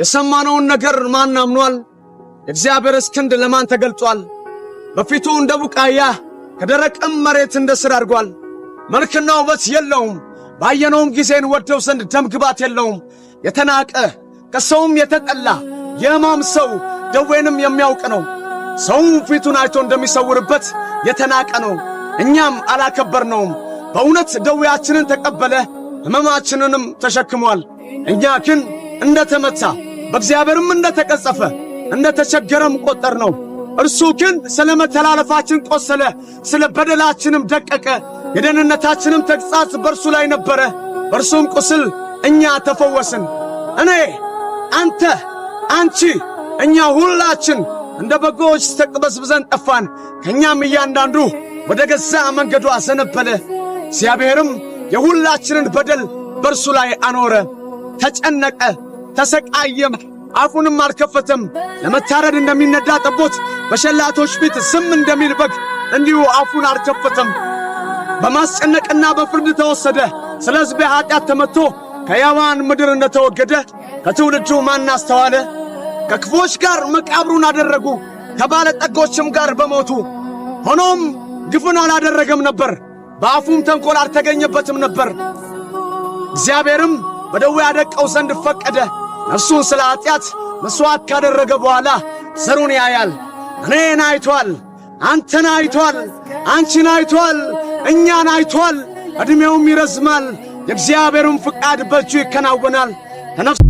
የሰማነውን ነገር ማን አምኗል? የእግዚአብሔርስ ክንድ ለማን ተገልጧል? በፊቱ እንደ ቡቃያ ከደረቅም መሬት እንደ ሥር አድጓል። መልክና ውበት የለውም፣ ባየነውም ጊዜ እንወደው ዘንድ ደም ግባት የለውም። የተናቀ ከሰውም የተጠላ የሕማም ሰው ደዌንም የሚያውቅ ነው። ሰውም ፊቱን አይቶ እንደሚሰውርበት የተናቀ ነው፣ እኛም አላከበርነውም። በእውነት ደዌያችንን ተቀበለ፣ ሕመማችንንም ተሸክሟል። እኛ ግን እንደ ተመታ በእግዚአብሔርም እንደ ተቀጸፈ እንደ ተቸገረም ቆጠርነው። እርሱ ግን ስለ መተላለፋችን ቆሰለ፣ ስለ በደላችንም ደቀቀ። የደህንነታችንም ተግሣጽ በእርሱ ላይ ነበረ፣ በእርሱም ቁስል እኛ ተፈወስን። እኔ፣ አንተ፣ አንቺ፣ እኛ ሁላችን እንደ በጎች ተቅበዝብዘን ጠፋን። ከእኛም እያንዳንዱ ወደ ገዛ መንገዱ አዘነበለ። እግዚአብሔርም የሁላችንን በደል በእርሱ ላይ አኖረ። ተጨነቀ፣ ተሰቃየም፣ አፉንም አልከፈተም። ለመታረድ እንደሚነዳ ጠቦት፣ በሸላቶች ፊት ዝም እንደሚል በግ እንዲሁ አፉን አልከፈተም። በማስጨነቅና በፍርድ ተወሰደ። ስለ ሕዝቤ ኃጢአት ተመትቶ ከሕያዋን ምድር እንደተወገደ ከትውልዱ ማን አስተዋለ? ከክፉዎች ጋር መቃብሩን አደረጉ፣ ከባለጠጎችም ጋር በሞቱ። ሆኖም ግፍን አላደረገም ነበር፣ በአፉም ተንኰል አልተገኘበትም ነበር። እግዚአብሔርም በደዌ ያደቀው ዘንድ ፈቀደ። ነፍሱን ስለ ኃጢአት መሥዋዕት ካደረገ በኋላ ዘሩን ያያል። እኔን አይቶአል፣ አንተን አይቶአል፣ አንቺን አይቶአል፣ እኛን አይቶአል። ዕድሜውም ይረዝማል፣ የእግዚአብሔርም ፍቃድ በእጁ ይከናወናል። ተነፍስ